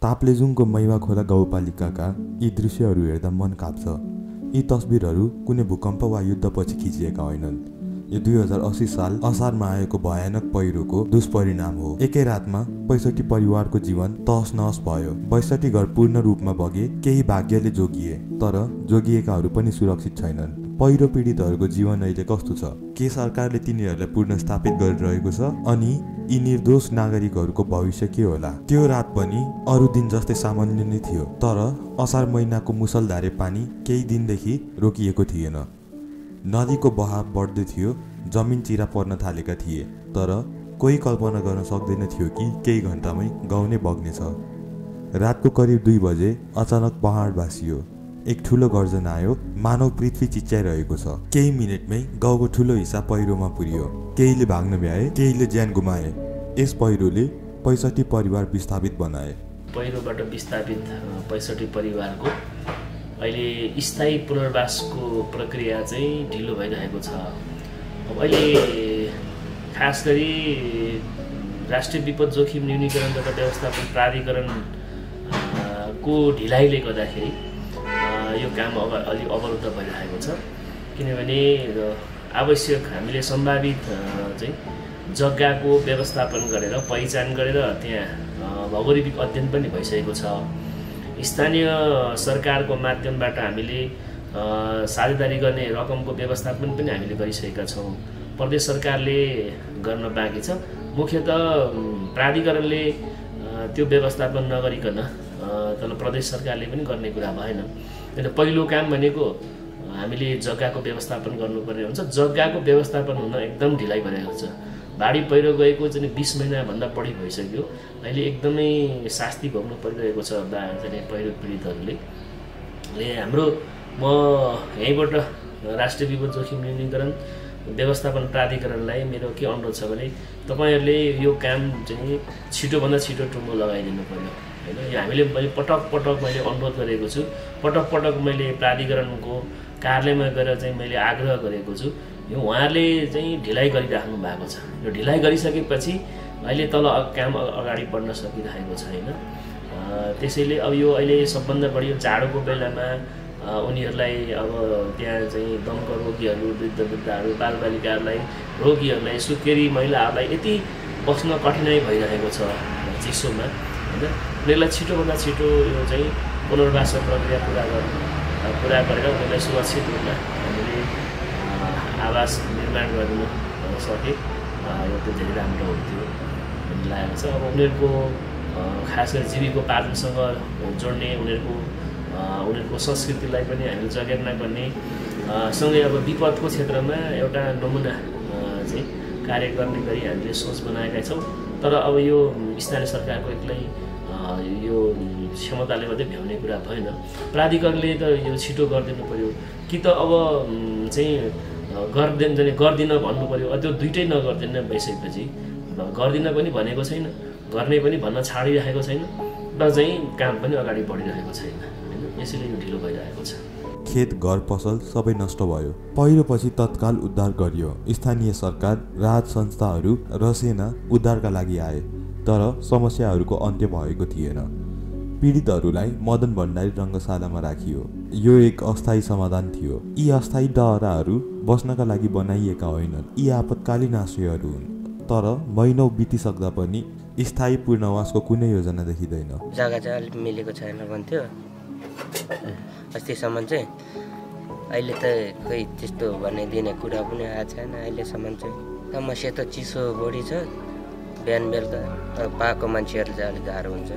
ताप्लेजुङको मैवा खोला गाउँपालिकाका यी दृश्यहरू हेर्दा मन काप्छ। यी तस्बिरहरू कुनै भूकम्प वा युद्धपछि खिचिएका होइनन्। यो 2080 साल असारमा आएको भयानक पहिरोको दुष्परिणाम हो। एकै रातमा 65 परिवारको जीवन तहस नहस भयो। 62 घर पूर्ण रूपमा बगे, केही भाग्यले जोगिए, तर जोगिएकाहरू पनि सुरक्षित छैनन्। पहिरो पीडितहरूको जीवन अहिले कस्तो छ? के सरकारले तिनीहरूलाई पुनर्स्थापित गरिरहेको छ? अनि यी निर्दोष नागरिकहरूको भविष्य के होला? त्यो रात पनि अरू दिन जस्तै सामान्य नै थियो, तर असार महिनाको मुसलधारे पानी केही दिनदेखि रोकिएको थिएन। नदीको बहाव बढ्दै थियो, जमिन चिरा पर्न थालेका थिए, तर कोही कल्पना गर्न सक्दैन थियो कि केही घन्टामै गाउँ नै बग्नेछ। रातको करिब 2 बजे अचानक पहाड भासियो। एक ठुलो गर्जन आयो, मानव पृथ्वी चिच्याइरहेको छ। केही मिनेटमै गाउँको ठुलो हिस्सा पहिरोमा पुरियो। केहीले भाग्न भ्याए, केहीले ज्यान गुमाए। यस पहिरोले 65 परिवार विस्थापित बनाए। पहिरोबाट विस्थापित 65 परिवारको अहिले स्थायी पुनर्वासको प्रक्रिया चाहिँ ढिलो भइरहेको छ। अब अहिले खास गरी राष्ट्रिय विपद जोखिम न्यूनीकरण तथा व्यवस्थापन प्राधिकरण को ढिलाइले गर्दाखेरि यो काम अलि अवरुद्ध भइरहेको छ। किनभने आवश्यक हामीले सम्भावित चाहिँ जग्गाको व्यवस्थापन गरेर पहिचान गरेर त्यहाँ भौगोलिक अध्ययन पनि भइसकेको छ। स्थानीय सरकारको माध्यमबाट हामीले साझेदारी गर्ने रकमको व्यवस्थापन पनि हामीले गरिसकेका छौँ। प्रदेश सरकारले गर्न बाँकी छ। मुख्यतः प्राधिकरणले त्यो व्यवस्थापन नगरिकन तर प्रदेश सरकारले पनि गर्ने कुरा भएन। पहिलो काम भनेको हामीले जग्गाको व्यवस्थापन गर्नुपर्ने हुन्छ। जग्गाको व्यवस्थापन हुन एकदम ढिलाइ भइरहेको छ। बाढी पहिरो गएको चाहिँ 20 महिनाभन्दा बढी भइसक्यो। अहिले एकदमै शास्ति भोग्नु परिरहेको छ पहिरो पीडितहरूले। हाम्रो म यहीँबाट राष्ट्रिय विपद जोखिम न्यूनीकरण व्यवस्थापन प्राधिकरणलाई मेरो के अनुरोध छ भने तपाईँहरूले यो काम चाहिँ छिटोभन्दा छिटो टुङ्गो लगाइदिनु पर्यो होइन। यो हामीले पटक मैले अनुरोध गरेको छु। पटक मैले प्राधिकरणको कार्यालयमा गएर चाहिँ मैले आग्रह गरेको छु। यो उहाँहरूले चाहिँ ढिलाइ गरिराख्नु भएको छ। यो ढिलाइ गरिसकेपछि अहिले तल काम अगाडि बढ्न सकिरहेको छैन। त्यसैले अब यो अहिले सबभन्दा बढी जाडोको बेलामा उनीहरूलाई अब त्यहाँ चाहिँ दमक रोगीहरू, वृद्धहरू, बालबालिकाहरूलाई, रोगीहरूलाई, सुत्केरी महिलाहरूलाई यति बस्न कठिनाइ भइरहेको छ चिसोमा होइन। उनीहरूलाई छिटोभन्दा छिटो यो चाहिँ पुनर्वास प्रक्रिया पुरा गरेर उनीहरूलाई सुरक्षित रूपमा हामीले आवास निर्माण गर्नु सके यो त धेरै राम्रो हुन्थ्यो भन्ने लागेको छ। अब उनीहरूको खास गरी जीविकोपार्जनसँग जोड्ने, उनीहरूको संस्कृतिलाई पनि हामीले जगेर्ना गर्ने सँगै अब विपदको क्षेत्रमा एउटा नमुना चाहिँ कार्य गर्ने गरी हामीले सोच बनाएका छौँ। तर अब यो स्थानीय सरकारको एक्लै यो क्षमताले मात्रै भ्याउने कुरा भएन। प्राधिकरणले त यो छिटो गरिदिनु पर्यो कि त अब चाहिँ गर्दिन भन्नु पर्यो। त्यो दुइटै नगर्दिन भइसकेपछि गर्दिन पनि भनेको छैन, गर्ने पनि भन्न छाडिरहेको छैन र चाहिँ काम पनि अगाडि बढिरहेको छैन होइन। यसैले यो ढिलो भइरहेको छ। खेत, घर, पसल सबै नष्ट भयो। पहिरोपछि तत्काल उद्धार गरियो। स्थानीय सरकार, राहत संस्थाहरू र सेना उद्धारका लागि आए, तर समस्याहरूको अन्त्य भएको थिएन। पीडितहरूलाई मदन भण्डारी रङ्गशालामा राखियो। यो एक अस्थायी समाधान थियो। यी अस्थायी डहराहरू बस्नका लागि बनाइएका होइनन्, यी आपतकालीन आश्रयहरू हुन्। तर महिनौ बितिसक्दा पनि स्थायी पुनर्वासको कुनै योजना देखिँदैन। जग्गा चाहिँ अलिक मिलेको छैन भन्थ्यो अस्तिसम्म चाहिँ। अहिले त खोइ त्यस्तो भन्ने दिने कुरा पनि आएको छैन अहिलेसम्म चाहिँ। समस्या त चिसो बढी छ, बिहान बेलुका पाएको मान्छेहरू चाहिँ अलिक गाह्रो हुन्छ।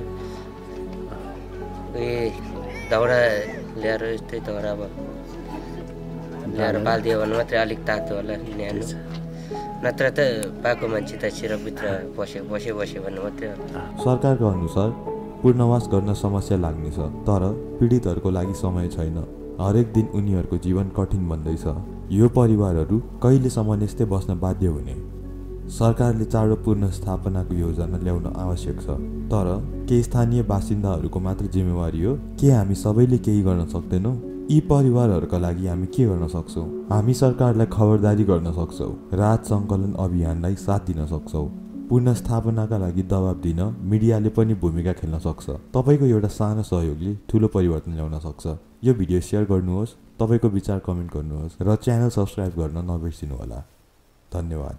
दाउरा ल्याएर यस्तै दाउरा अब ल्याएर बालिदियो भने मात्रै अलिक तातो होला ल्याउनु, नत्र त पाएको मान्छे त छिरभित्र बस्यो भन्नु मात्रै हो। सरकारका अनुसार पुनर्वास गर्न समस्या लाग्नेछ, तर पीडितहरूको लागि समय छैन। हरेक दिन उनीहरूको जीवन कठिन बन्दैछ। यो परिवारहरू कहिलेसम्म यस्तै बस्न बाध्य हुने? सरकारले चाँडो पुनर्स्थापनाको योजना ल्याउन आवश्यक छ, तर के स्थानीय बासिन्दाहरूको मात्र जिम्मेवारी हो? के हामी सबैले केही गर्न सक्दैनौँ? यी परिवारहरूका लागि हामी के गर्न सक्छौँ? हामी सरकारलाई खबरदारी गर्न सक्छौँ, राहत सङ्कलन अभियानलाई साथ दिन सक्छौँ, पुनर्स्थापनाका लागि दबाब दिन मिडियाले पनि भूमिका खेल्न सक्छ। तपाईँको एउटा सानो सहयोगले ठुलो परिवर्तन ल्याउन सक्छ। यो भिडियो सेयर गर्नुहोस्, तपाईँको विचार कमेन्ट गर्नुहोस् र च्यानल सब्स्क्राइब गर्न नबिर्सिनुहोला। धन्यवाद।